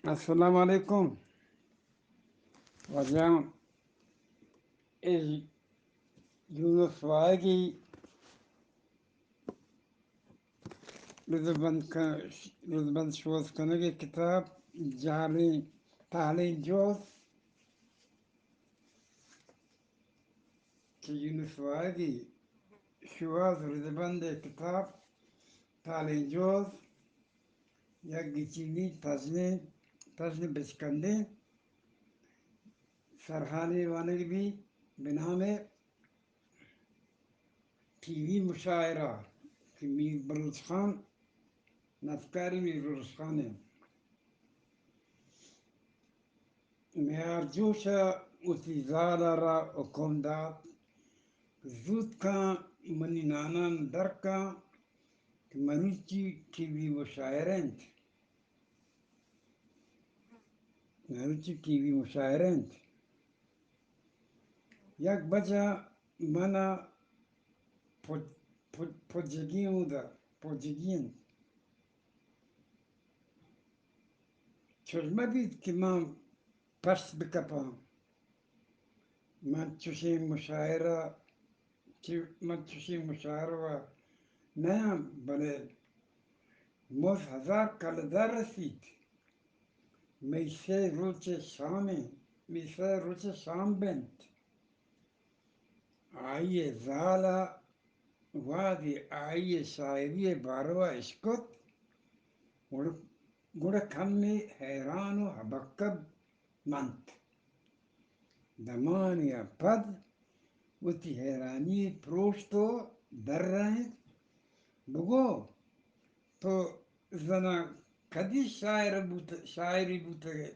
السلام علیکم۔ واجہ، اے یونس واہگی رزبند ک-، رزبند شوز کنگ ءِ کتاب، جہلیں تہلیں جوز، کہ یونس واہگی شوہاز رزبند ءِ کتاب تہلیں جوز، یک گچینی تژنیں، تژن بچکندیں سرہالے وانگ بی بہ نام ٹی وی مشاعرہ، کہ میر بلوچ خان، نتکاری میر بلوچ خان ءِ۔ میارجوش ءَ وتی زال ءَ را حکم دات، زوت کن منی نانان در کن کہ مروچی ٹی وی مشاعرہ انت۔ مروچی ٹی وی مشاعرہ انت۔ یک بجہ من ءَ پج-، پج-، پجگی اوں دا، پجگی انت۔ چوش مہ بیت کہ من پشت بکپاں۔ من چوشیں مشاعرہ، چی-، من چوشیں مشاعرہ ءَ نیاں، بلے موز ہزار کلدار رسیت۔ مئی سے روچ شام، مئی سے روچ شام بنت۔ آئی ءِ زال ءَ وہدے آئی ءِ شاعری ءِ باروا اشکت، گڑ، گڑا کمے حیران و ہبکہ منت۔ دمانے ءَ پد وتی حیرانی پروشت و درائینت، بگو، تو زنا کدی شاعر بوت-، شاعری بوتگے؟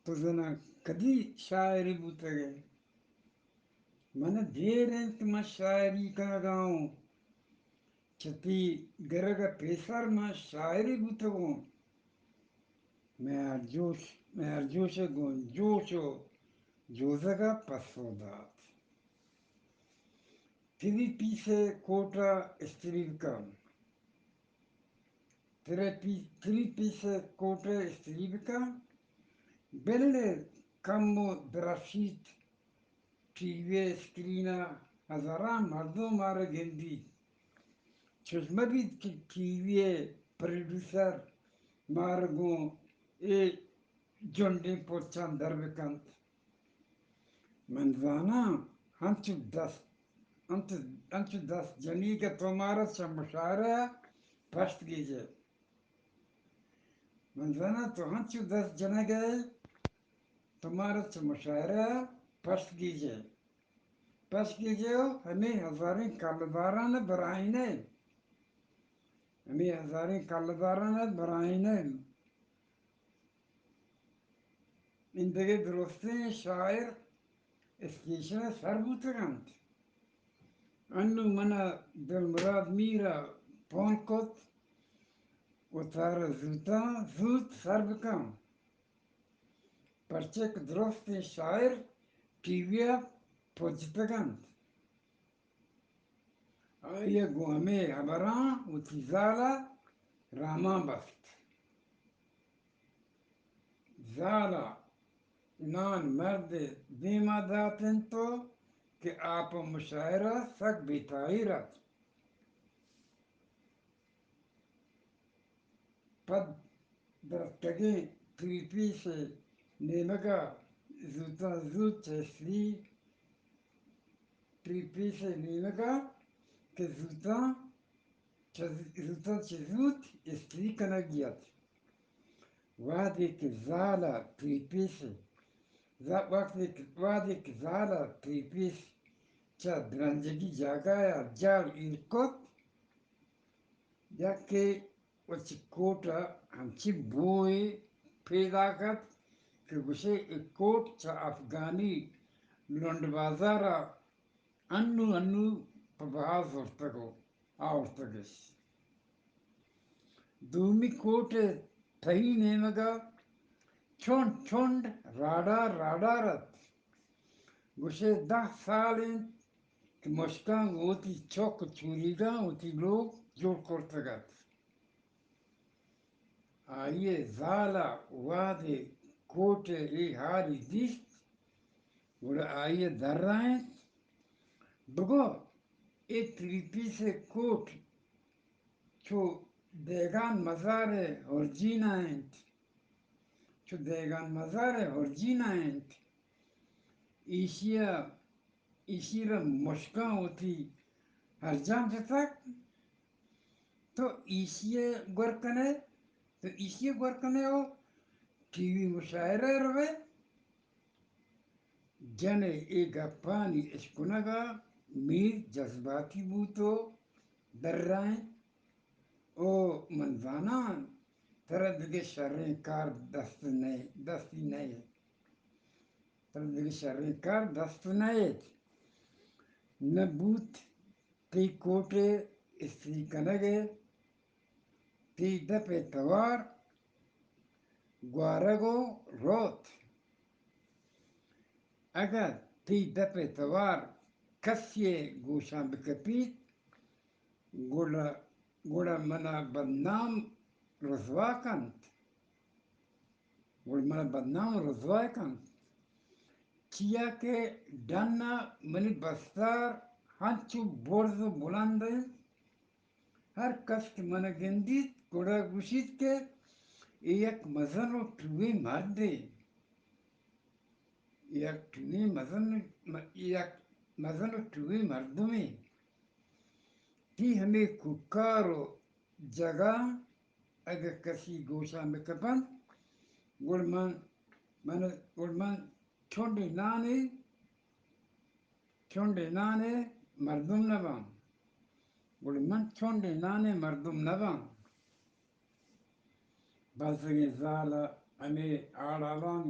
تو زنا کدی شاعری بوتگے؟ من دیر انت کہ من شاعری کنگا اوں۔ چہ تئی گرگ ءَ پیسر من شاعری بوتگوں۔ میارجوش، میارجوش ءِ گوں جوش و جوزگ ءَ پسو دات۔ تری پیس ءِ کوٹ ءَ استری بکن۔ تری پی-، تری پیس ءِ کوٹ ءَ استری بکن۔ بل کم و درشیت۔ ٹی وی ءِ اسکرین ءَ ہزاراں مردم مارا گندیت۔ چوش مہ بیت کہ ٹی وی ءِ پروڈیوسر مارا گوں اے جنڈیں پرچاں در بکنت۔ من زاناں، انچو دست، انچو، انچو دست جنی کہ تو مارا چہ مشاعرہ ءَ پشت گیجئے۔ من زاناں تو انچو دست جنگ ءَ ئے، تو مارا چہ مشاعرہ ءَ پشت گیجئے۔ پشت گیجئے و ہمے ہزاریں کلداراں ءَ برائینئے۔ ہمے ہزاریں کلداراں ءَ برائینئے۔ ایندگہ درستیں شاعر اسٹیشن ءَ سر بوتگ انت۔ انوں من ءَ دلمراد میر ءَ پون کت، وتارا زوتاں زوت سر بکن، پرچہ کہ درستیں شاعر ٹی وی ءَ پجتگ انت۔ آئی ءَ گوں ہمے ہبراں وتی زال ءَ رامان بست۔ زال ءَ نان مرد ءِ دیم ءَ دات انت و کہ آ پہ مشاعرہ ءَ سک بے تاہیر ات۔ پد درتگیں تری پیس ءِ نیمگ ءَ زوتاں زوت چہ استری، تری پیس ءِ نیمگ ءَ کہ زوتاں چہ، زوتاں چہ زوت استری کنگی ات۔ وہدے کہ زال ءَ تری پیس ءِ، ز-، وقتے کہ، وہدے کہ زال ءَ تری پیس چہ درنجگی جاگہ ءَ جال ایر کت، یکے وتی کوٹ ءَ ہنچیں بوئے پیداک ات کہ گوشئے اے کوٹ چہ افغانی لنڈ بازار ءَ انوں انوں پہ بہا زرتگ و آورتگش۔ دومی کوٹ ءِ تہی نیمگ ءَ چنڈ چنڈ راڈار راڈار ات۔ گوشئے دہ سال انت کہ مشکاں گوں وتی چک و چوریگاں وتی لوگ جوڑ کرتگ ات۔ آئی ءِ زال ءَ وہدے کوٹ ءِ اے ہال ءَ دیست، گڑا آئی ءَ درائینت، بگو، اے تری پیس ءِ کوٹ چو دیگان مزار ءِ ہرجین ءَ انت، چو دیگان مزار ءِ ہرجین ءَ انت۔ ایشی ءَ، ایشی را مشکاں وتی ہرجان جتگ۔ تو ایشی ءَ گور کنئے، تو ایشی ءَ گور کنئے ءُ ٹی وی مشاعرہ ءَ روئے۔ جن ءِ اے گپانی اشکنگ ءَ میر جذباتی بوت ءُ درائینت، او من زاناں ترا دگہ شریں کار دست نئے، دستی نئے، ترا دگہ شریں کار دست نئیت۔ نہ بوت تئی کوٹ ءِ استری کنگ ءَ تئی دپ ءِ توار گوارگ ءَ روت۔ اگاں تئی دپ ءِ توار کسی ءِ گوشاں بکپیت، گڑا، گڑا منا بدنام رسوا کنت۔ گڑا منا بدنام رسوا کنت۔ چیا کہ ڈن ءَ منی بستار ہنچو برز ءُ بلند انت، ہر کس کہ من ءَ گندیت، گڑا گوشیت کہ اے یک مزن ءُ ٹوہیں مردے، یک ٹوہیں مزن، یک مزن ءُ ٹوہیں مردمے۔ تئی ہمے کوکار ءُ جگاں اگہ کسی گوشاں بکپنت، گڑ من، من، گڑ من چنڈے نانے، چنڈے نانے مردم نہ باں۔ گڑ من چنڈے نانے مردم نہ باں۔ بزگیں زال ءَ ہمے آڑالان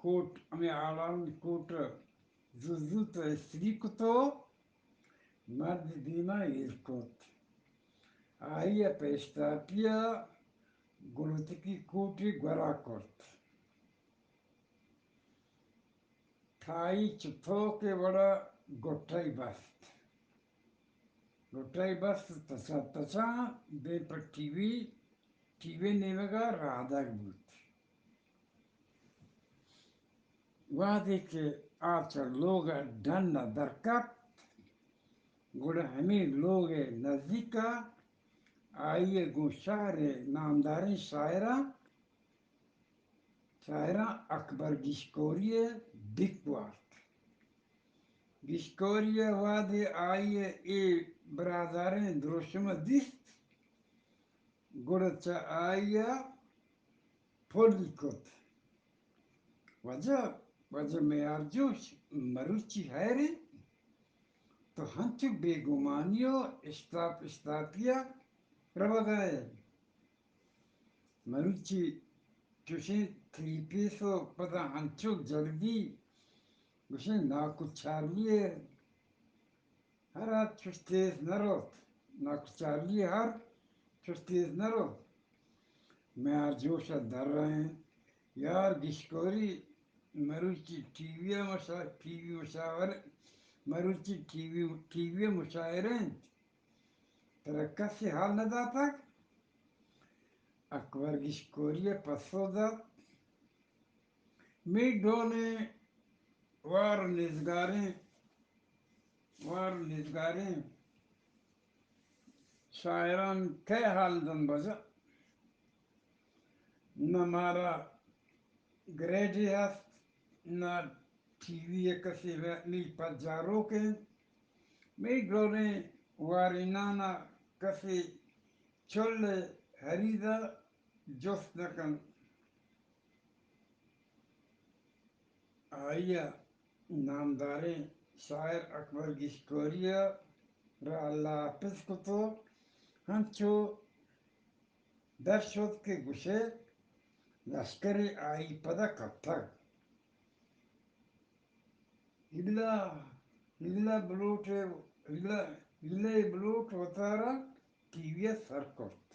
کوٹ، ہمے آڑالان کوٹ زوت زوت ءَ استری کت ءُ مرد دیما ایر کت۔ آئی ءَ پہ اشتاپی ءَ گلوتکی کوٹے گورا کرت۔ تھائی چہ توک ءِ وڑا گٹائی بست۔ گٹائی بست، تچان تچان دیم پہ ٹی وی، ٹی وی نیمگا رادگ بوت۔ وہدے کہ آ چہ لوگ ءِ ڈن ءَ درکپت، گڑا ہمے لوگ ءِ نزیک ءَ آئی ءَ گوں شہر ءِ نامداریں شاعراں، شاعراں اکبر گیشکوری ءَ ڈیک وارت۔ گیشکوری ءَ وہدے آئی ءِ اے براداریں دروشم ءَ دیست، گڑا چہ آئی ءَ پلی کت۔ واجہ، واجہ میار جوش، مروچی ہیر انت؟ تو ہنچو بے گمانی ءُ اشتاپ اشتاپی ءَ روگ ءَ ئے۔ مروچی چوشیں تری پیس ءُ پدا ہنچو جلدی گوشیں ناکو چارلی ءَ ہر ہر چوش تیز نہ روت، ناکو چارلی ءَ ہر چوش تیز نہ روت۔ میار جوش ءَ درائینت، یار گیشکوری، مروچی ٹی وی ءَ مشا-، ٹی وی مشاور، مروچی ٹی وی، ٹی وی ءَ مشاعرہ انت۔ ترا کسے حال نہ داتگ؟ اکبر گیشکوری ءَ پسو دات، مئے ڈولیں وار ءُ نیزگاریں، وار ءُ نیزگاریں شاعران کئے حال دنت بزاں؟ نہ مارا گریڈے ہست، نہ ٹی وی ءَ کسے مئے پجاروک انت۔ مئے ڈولیں وارینان ءَ کسے چل ءِ ہرید ءَ جست نہ کنت۔ آئی ءَ نامداریں شاعر اکبر گیشکوری ءَ را اللہ حافظ کت ءُ ہنچو در شت کہ گوشئے لشکرے آئی پدا کپتگ۔ ہیلہ، ہیلہ بلوٹ، ہیلہ، ہیلہ بلوٹ وتارا ٹی وی ءَ سر کرت۔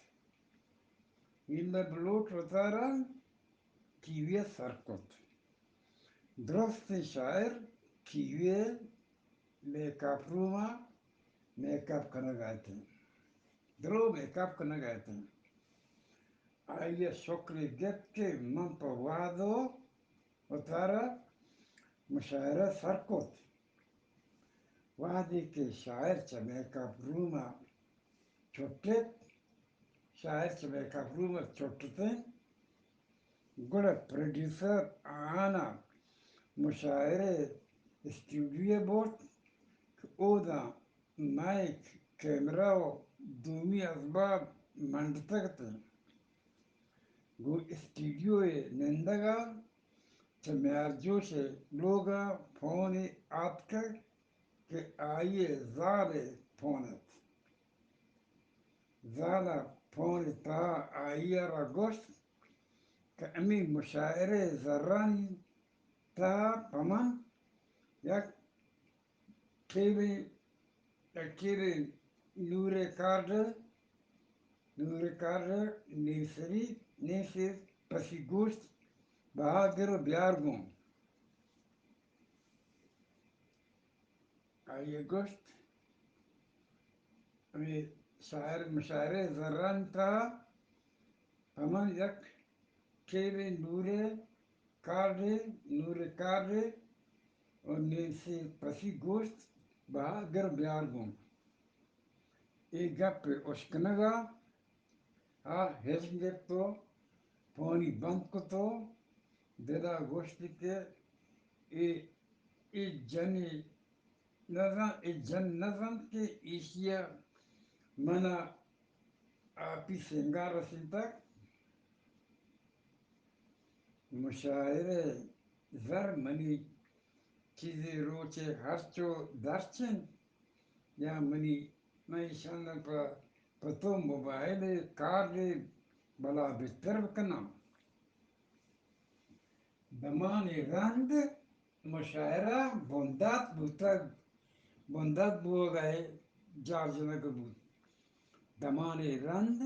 ہیلہ بلوٹ وتارا ٹی وی ءَ سر کرت۔ درستیں شاعر ٹی وی ءِ میک اپ روم ءَ میک اپ کنگ ءَ اتیں۔ درو میک اپ کنگ ءَ اتیں۔ آئی ءَ شکرے گپت کہ من پہ وھد ءَ وتارا مشاعرہ سر کت۔ وھدے کہ شاعر چہ میک اپ روم ءَ چٹت، شاعر چہ میک اپ روم ءَ چٹت انت، گڑا پروڈیوسر آہان ءَ مشاعرہ اسٹوڈیو ءَ برت کہ اوداں مائیک، کیمرہ ءُ دومی ازباب منڈتگ ات انت۔ گوں اسٹوڈیو ءِ نندگ ءَ چہ میارجوش ءِ لوگ ءَ فونے آتکگ کہ آئی ءِ زال ءِ فون ات۔ زال ءَ فون ءِ تہا آئی ءَ را گوشت کہ ہمے مشاعرہ ءِ زرانی تہا پہ من یک کیبیں، یک کیبیں نورے کارڈ، نورے کارڈ، نیسری، نیسر پسی گوشت، بہا گر ءُ بیار گوں۔ آئی ءَ گوشت، ہمے شاعر، مشاعرہ ءِ زرانی تہا پہ من یک کیبیں نورے کارڈے، نورے کارڈے ءُ نیسر پسی گوشت، بہا گر بیار گوں۔ اے گپ ءِ اشکنگ ءَ آ ہژن گپت ءُ فونی بند کت ءُ دل ءَ گوشت کہ اے، اے جنی نزان، اے جن نزانت کہ ایشی ءَ من ءَ آپی سنگار رسینتگ۔ مشاعرہ ءِ زر منی چیزے روچ ءِ ہرچ ءُ درچ انت، یا منی، من ایشان ءَ پہ، پہ تو موبائل ءِ کارڈ ءِ بلا بہتر بکناں۔ دمان ءِ رند مشاعرہ بندات بوتگ، بندات بوگ ءِ جار جنگ بوت۔ دمان ءِ رند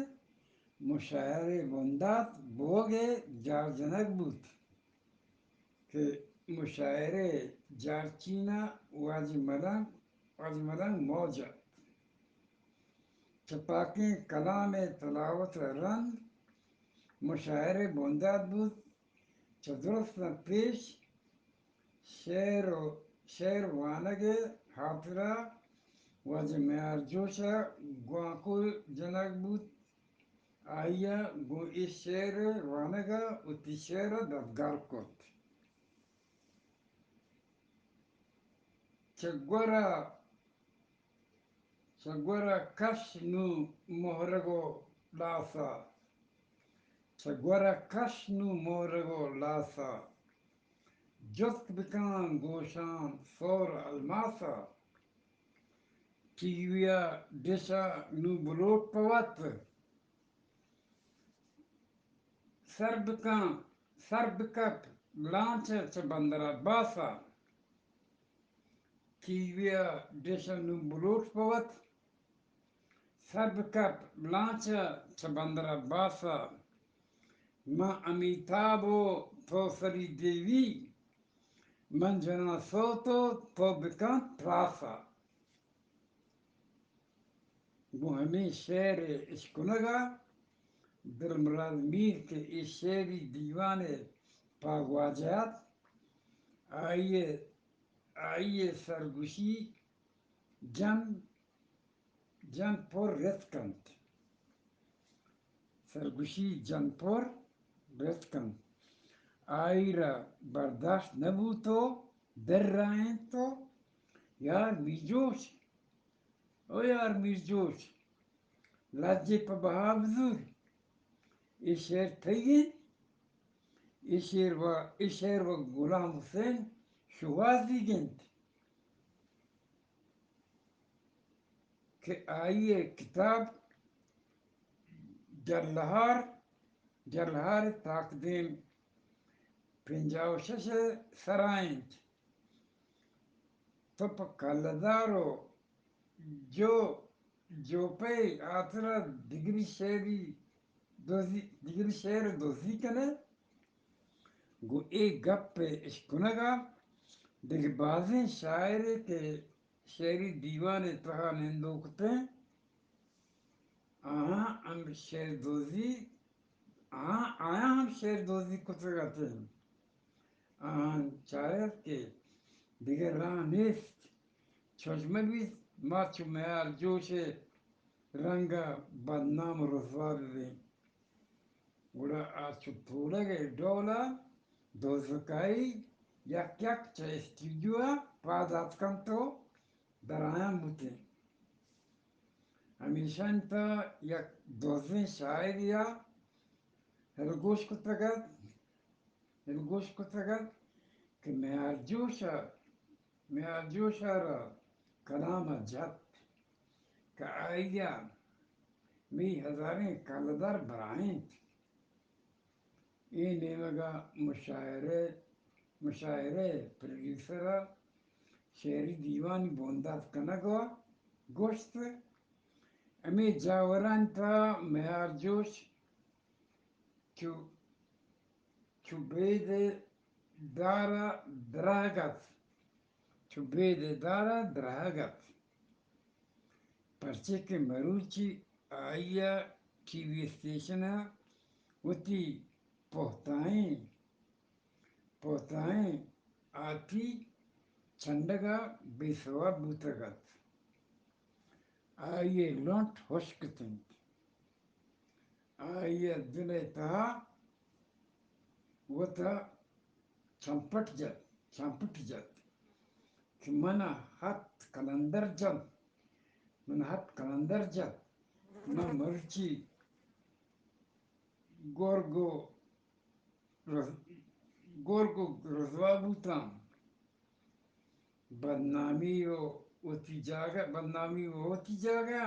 مشاعرہ بندات بوگ ءِ جار جنگ بوت کہ مشاعرہ ءِ جارچین ءَ واجہ ملنگ، واجہ ملنگ موج ات۔ چہ پاکیں کلام ءِ تلاوت ءَ رند مشاعرہ بندات بوت۔ چہ درستاں پیش شعر ءُ، شعر وانگ ءِ ہاترا واجہ میارجوش ءَ گوانکو جنگ بوت۔ آئی ءَ گوں اے شعر ءِ وانگ ءَ وتی شعر ءَ دزگار کت۔ چہ گور ءَ، چہ گور ءَ کش نوں مہرگ ءُ لاسا، چہ گور ءَ کش نوں مہرگ ءُ لاسا، جست بکن گوشان سور الماسا، ٹی وی ءَ ڈش ءَ نوں بلوٹ پہ وت۔ سر بکن، سر بکپ لانچ ءَ چہ بندر عباس ءَ۔ ٹی وی ءَ ڈش ءَ نوں بلوٹ پہ وت۔ سر بکپ لانچ ءَ چہ بندر عباس ءَ۔ من امیتاب ءُ تو سری دیوی، من جناں سوت ءُ تو بکن تراس ءَ۔ گوں ہمے شعر ءِ اشکنگ ءَ دلمراد میر کہ اے شعری دیوان ءِ پاگواجہ ات، آئی ءِ، آئی ءِ سرگوشی جن، جن پر رتک انت۔ سرگوشی جن پر رتک انت۔ آئی را برداشت نہ بوت ءُ درائینت ءُ یار میرجوش، او یار میرجوش، لجے پہ بہا بزور۔ اے شعر تئی انت؟ اے شعر و، اے شعر و غلام حسین شوازیگ انت۔ کہ آئی ءِ کتاب جلہار، جلہار ءِ تاکدیم پنجاہ ءُ شش ءِ سرا انت۔ تو پہ کلدار ءُ جو، جوپے ہاترا دگری شعری دزی، دگری شعر دزی کن ئے۔ گوں اے گپ ءِ اشکنگ ءَ دگہ بازیں شاعرے کہ شعری دیوان ءِ تہا نندوک ات انت، آہاں ہم شعر دزی آ-، آیاں ہم شعر دزی کتگ ات انت۔ آہاں چارت کہ دگہ راہ نیست، چوش مہ بیت ما چو میار جوش ء رنگ ء بدنام ء رسوا بہ بیں۔ گڑا آ چو ٹولگ ء ڈول ء دزکائی یک یک چہ اسٹوڈیو ء پاد اتک انت و درآیان بوتیں۔ ہمیشانی تہا یک دزیں شاعرے ء ہلگوش کتگ ات، ہلگوش کتگ ات کہ میارجوش ء، میارجوش ء را کلام ء جت کہ آئی ء می ہزاریں کلدار برائینت۔ اے نیمگ ء مشاعرہ، مشاعرہ ء پروڈیوسر ء شعری دیوانی بندات کنگ ء گوشت، ہمے جاورانی تہا میارجوش چو، چو بید دار ء دراہگ ات، چو بید دار ء دراہگ ات۔ پرچے کہ مروچی آئی ء ٹی وی اسٹیشن ء وتی پہتائیں، پہتائیں آتی چنڈگ ء بے سوب بوتگ ات۔ آئی ء لنٹ ہشک اتنت۔ آئی ء دل ء تہا وت ء چمپٹ جت، چمپٹ جت کہ من ء ہپت کلندر جت، من ء ہپت کلندر جت، من مرچی گرگ و رس-، گرگ و رسوا بوتاں۔ بدنامی و وتی جاگہ، بدنامی و وتی جاگہ،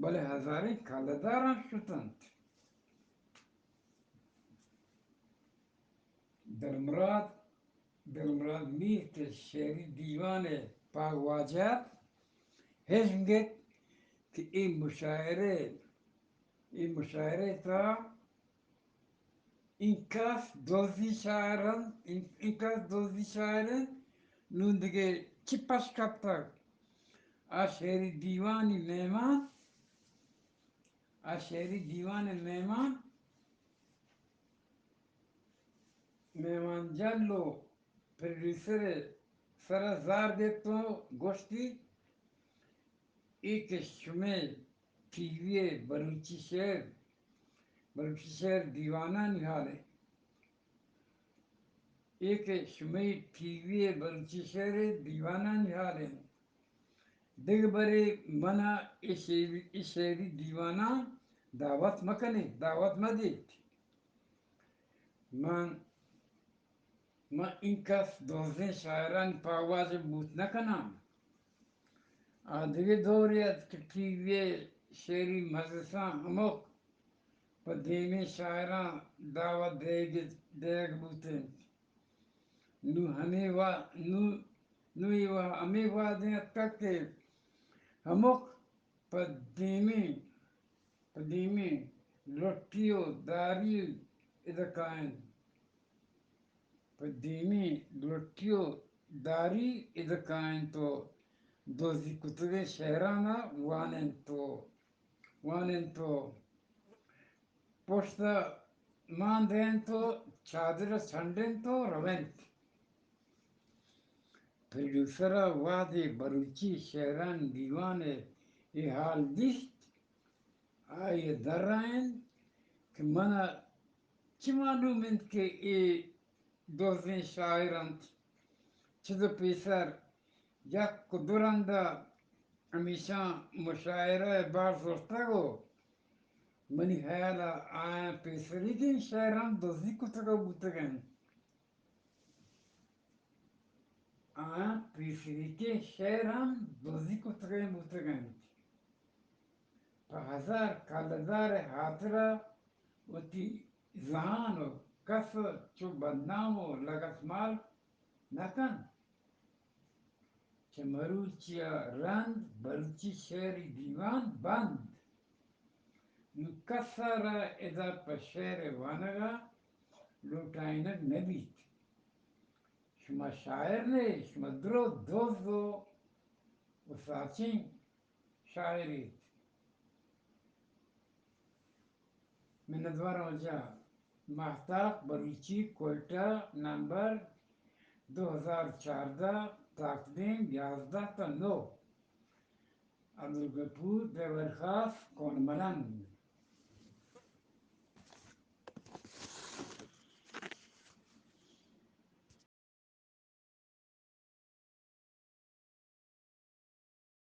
بلے ہزاریں کلداراں شتنت۔ دلمراد، دلمراد میر کہ شعری دیوان ء پاگ واجہ ات، ہشنگت کہ اے مشاعرے، اے مشاعرے تہا انکس دزی شاعر انت، ان-، انکس دزی شاعر انت، نون دگہ چی پش کپتگ؟ آ شعری دیوانی مہمان، آ شعری دیوانی مہمان، مہمان جل و پروڈیوسر سر ء زار گپت و گوشتی، اے کہ شمئے ٹی وی ء بلوچی شعر، بلوچی شعر دیوانانی حال انت۔ اے کہ شمئے ٹی وی ء بلوچی شعر ء دیوانانی حال انت۔ دگہ برے من ء اے شعری، اے شعری دیواناں دعوت مہ کن ات، دعوت مہ دیت۔ من، من اینکس دزیں شاعرانی پاگواجہ بوت نہ کناں۔ آ دگہ دورے ات کہ ٹی وی ء شعری مجلساں ہمک پہ دیمیں شاعراں دعوت دیگ، دیگ بوت انت۔ نوں ہمے وا-، نوں، نوں اے وا-، ہمے وہدے اتکگ کہ ہمک پہ دیمی، پہ دیمی لٹی و داری ادا کاینت۔ پہ دیمی لٹی و داری ادا کاینت و دزی کتگیں شعراناں وانینت و، وانینت و پشت ء مان دینت و چادر ء چنڈنت و رونت۔ پروڈیوسر ء وہدے بلوچی شعرانی دیوان ء اے حال دیست، آئی ء درائینت کہ من ء چہ معلوم انت کہ اے دزیں شاعر انت۔ چد ء پیسر یک و دو رند ء ہمیشاں مشاعرہ ء بار زرتگ و منی ہیال ء آیاں پیسریگیں شعراں دزی کتگ ء بوتگ انت۔ آیاں پیسریگیں شعراں دزی کتگ ء بوتگ انت۔ پہ ہزار کلدار ء ہاترا وتی زہان و کس چو بدنام و لگتمال نہ کنت۔ چہ مروچی ء رند بلوچی شعری دیوان بند۔ نوں کس ء را ادا پہ شعر ء وانگ ء لوٹائینگ نہ بیت۔ شما شاعر نہ ئے، شما درو دز و، و ساچیں شاعر ایت۔ منتوار واجہ۔ ماہتاک بلوچی، کوئٹہ، نمبر دو ہزار چاردہ، تاکدیم یازدہ تا نو۔ عبدالغفور ڈرائیور خاص، کون ملنگ۔